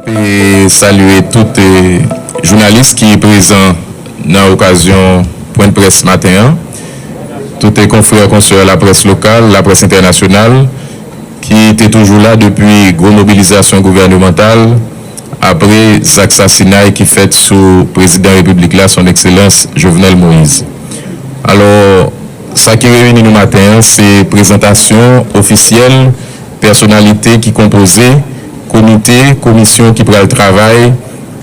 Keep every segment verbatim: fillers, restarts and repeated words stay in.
E salye tout, e, jounalis ki prezan nan okazyon pwen de près maten an, tout, e, konfrè, konsè laprès lokal, laprès entènasyonal, ki te toujou la depi gwo mobilizasyon gouvènemantal apre zak sasinay ki fèt sou prezidan repiblik la, Son Ekselans Jovenel Moïse. Alò, sa ki reyini nou maten an, se prezantasyon ofisyèl pèsonalite ki konpoze komite, komisyon ki pral travay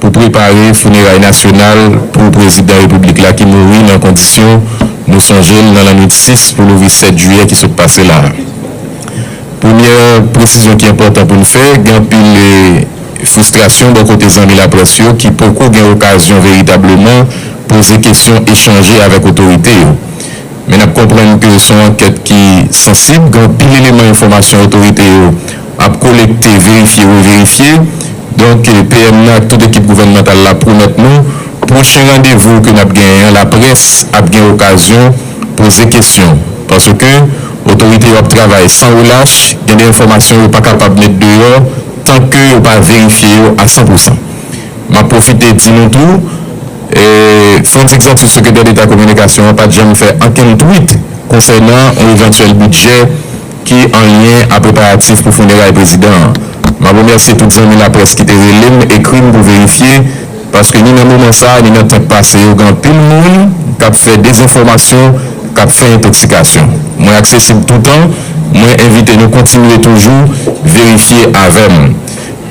pou prepare fineray nasyonal pou prezidan repiblik la ki mouri nan kondisyon nou sonje l nan lannwit sis pou louvri sèt jiyè ki sot pase la a. Premyè presizyon ki enpòtan pou n fè, gen anpil, e, fristrasyon bò kote zanmi laprès yo ki poko gen okazyon veritableman poze kesyon, echanje avèk otorite yo. Men n ap konprann ke se yon ankèt ki sansib, gen anpil eleman enfòmasyon otorite yo ap kolekte, verifye, reverifye. Donk, P M nan ak tout ekip gouvènmantal la pwomèt nou, pwochen randevou ke n ap genyen an, laprès ap gen okazyon poze kesyon. Paske otorite yo ap travay san relach, gen de enfòmasyon yo pa kapab met deyò tan ke yo pa verifye yo a san pou san. M ap pwofite di nou tou, e, Frantz Exantus, sekretè deta kominikasyon an, pa t janm fè ankenn twit konsènan yon evantyèl bidjè ki an lyen a preparatif pou fineray prezidan an. M ap remèsye tout zanmi laprès ki te rele m, ekri m pou verifye, paske ni nan moman sa a, ni nan tan k pase yo, gen anpil moun k ap fè dezenfòmasyon, k ap fè entoksikasyon. Mwen aksesib toutan, mwen envite nou kontinye toujou verifye avè m.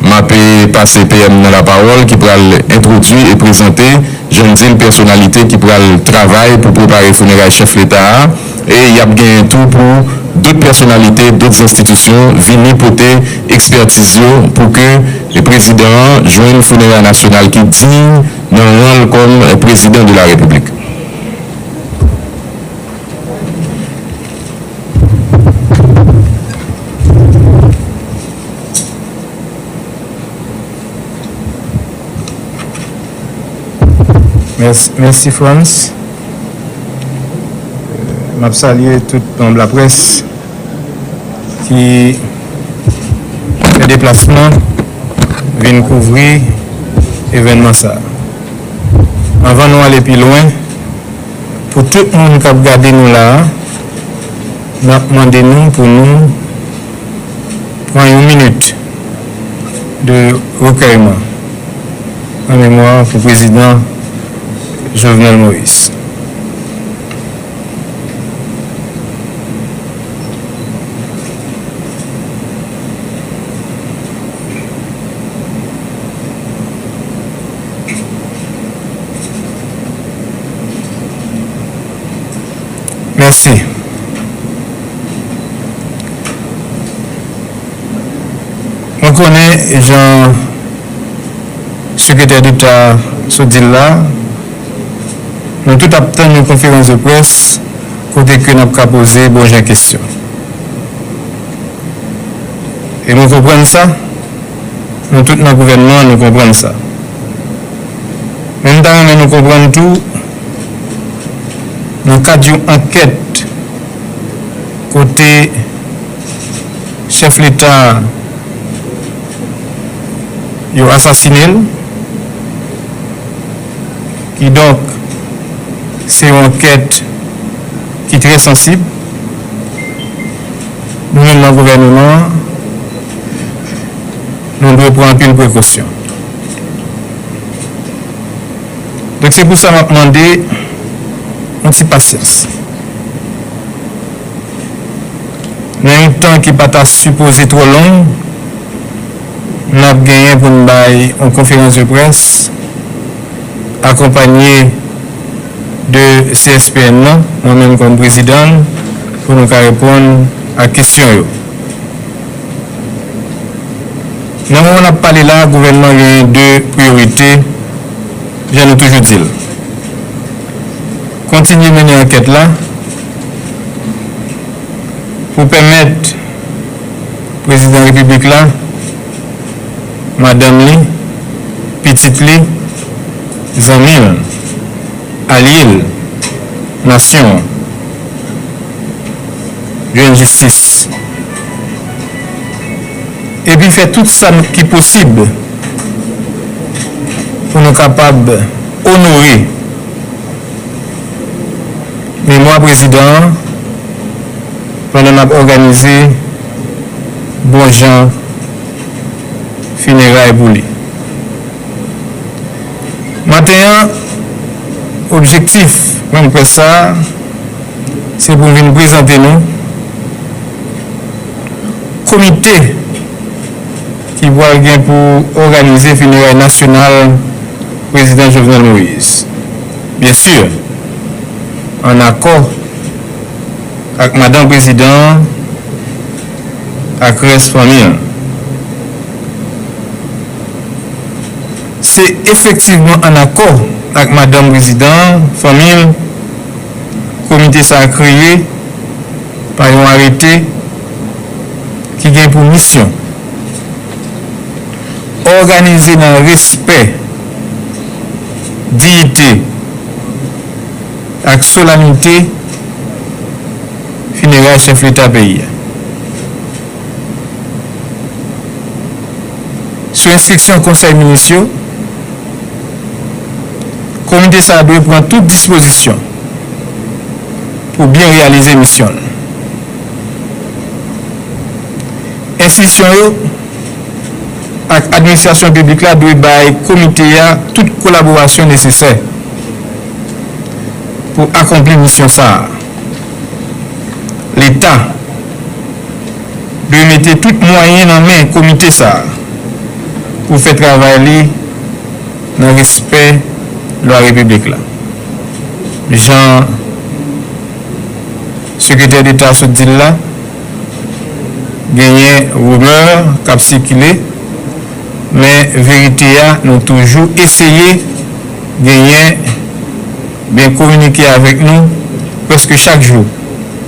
M ap, e, pase P M nan lapawòl ki pral entwodui e prezante, jan m di l, pèsonalite ki pral travay pou prepare fineray chèf leta a, e y ap genyen tou pou dòt pèsonalite, dòt enstitisyon vini pote ekspètiz yo pou ke prezidan an jwenn fineray nasyonal ki diy nan ran l kòm prezidan de la repiblik. Mèsi, mèsi Frantz. M ap salye tout manm laprès ki fè deplasman vin kouvri evènman sa a. Anvan nou ale pi lwen, pou tout moun k ap gade nou la a, n ap mande nou pou nou pran yon minit de rekèyman an memwa pou prezidan Jovenel Moïse. Mèsi. Mwen konnen, jan sekretè deta sot di l la, nou tout ap tann yon konferans de près kote ke n ap ka poze bon jan kesyon. E mwen konprann sa, nou tout nan gouvènman an, nou konprann sa. Men m ta renmen nou konprann tou, nan kad yon ankèt kote chèf leta a, yo asasine l, kidonk, se yon ankèt ki trè sansib. Nou menm nan gouvènman an, nou dwe pran anpil prekosyon. Donk, se pou sa m ap mande yon ti pasyans. Nan yon tan ki pa ta sipoze twò long, n ap genyen pou n bay yon konferans de près akonpanye de C S P N nan, mwen menm kòm prezidan l, pou nou ka reponn a kesyon yo. Nan moman n ap pale la, gouvènman genyen de priyorite, jan nou toujou di l. Kontinye mennen ankèt la pou pèmèt prezidan repiblik la, madanm li, pitit li, zanmi l, alye l, nasyon an, jwenn jistis. Epi fè tout sa ki posib pou nou kapab onore memwa prezidan an pandan n ap òganize bon jan fineray pou li. Maten an, objektif pwen de près sa a, se pou m vin prezante nou komite ki pral gen pou òganize fineray nasyonal prezidan Jovenel Moïse. Byen si, an akò ak madanm prezidan an ak rès fanmi l. Se efektivman an akò ak madanm prezidan an, fanmi l, komite sa a kreye pa yon arete ki gen pou misyon òganize nan respè, diyite ak solanite fineray chèf leta peyi a. Sou enstriksyon konsèy minis yo, komite sa a dwe pran tout dispozisyon pou byen reyalize misyon l. Enstitisyon yo ak administrasyon piblik la dwe bay komite a tout kolaborasyon nesesè pou akonpli misyon sa a. Leta dwe mete tout mwayen nan men komite sa a pou fè travay li nan respè lwa repiblik la. Jan Sekretè Deta sot di l la, genyen rimè k ap sikile, men verite a, nou toujou eseye genyen, byen kominike avèk nou prèske chak jou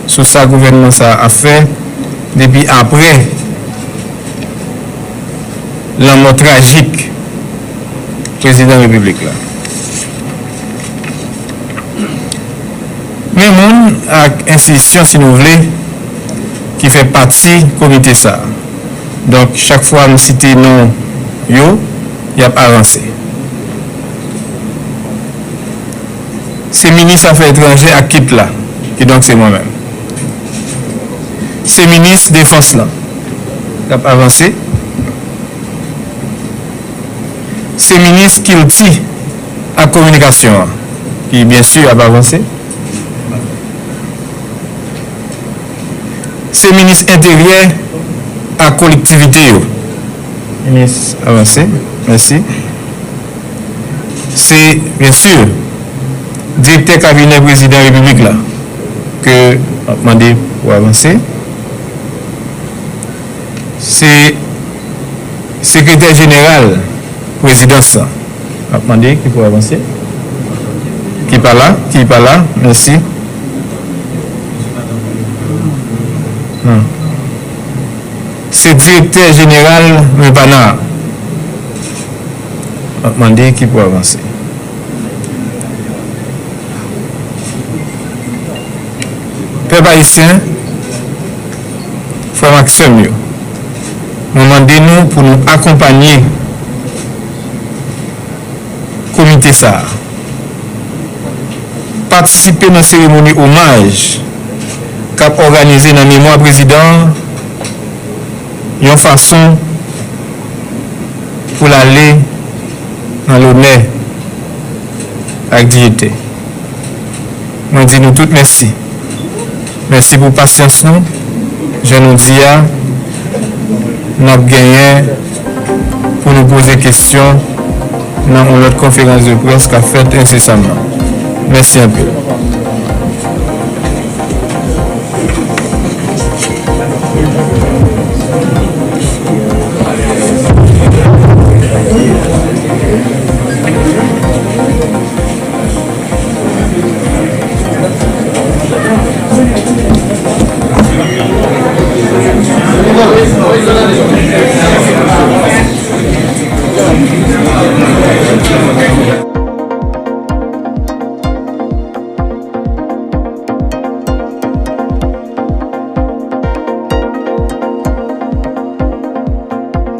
sou sa gouvènman sa a ap fè depi apre lanmò trajik prezidan repiblik la. Men moun ak enstitisyon, si nou vle, ki fè pati komite sa a. Donk, chak fwa m site non yo, y ap avanse. Se minis afè etranjè ak kit la, kidonk se mwen menm. Se minis defans lan k ap avanse. Se minis kilti ak kominikasyon an, ki byen si ap avanse. Se minis enteryè ak kolektivite yo. Minis avanse, mèsi. Se, byen si, direktè kabinè prezidan repiblik la ke m ap mande pou avanse. Se sekretè jeneral prezidans lan. M ap mande ki pou avanse. Ki pa la, ki pa la, mèsi. Hmm. Se direktè jeneral Mepana. M ap mande ki pou avanse. Pèp ayisyen, frè m ak sè m yo, mwen mande nou pou nou akonpanye komite sa a. Patisipe nan seremoni omaj k ap òganize nan memwa prezidan an, yon fason pou l ale nan lonè ak diyite. Mwen di nou tout mèsi. Mèsi pou pasyans nou. Jan nou di a, n ap genyen pou nou poze kesyon nan yon lòt konferans de près k ap fèt ensesaman. Mèsi anpil.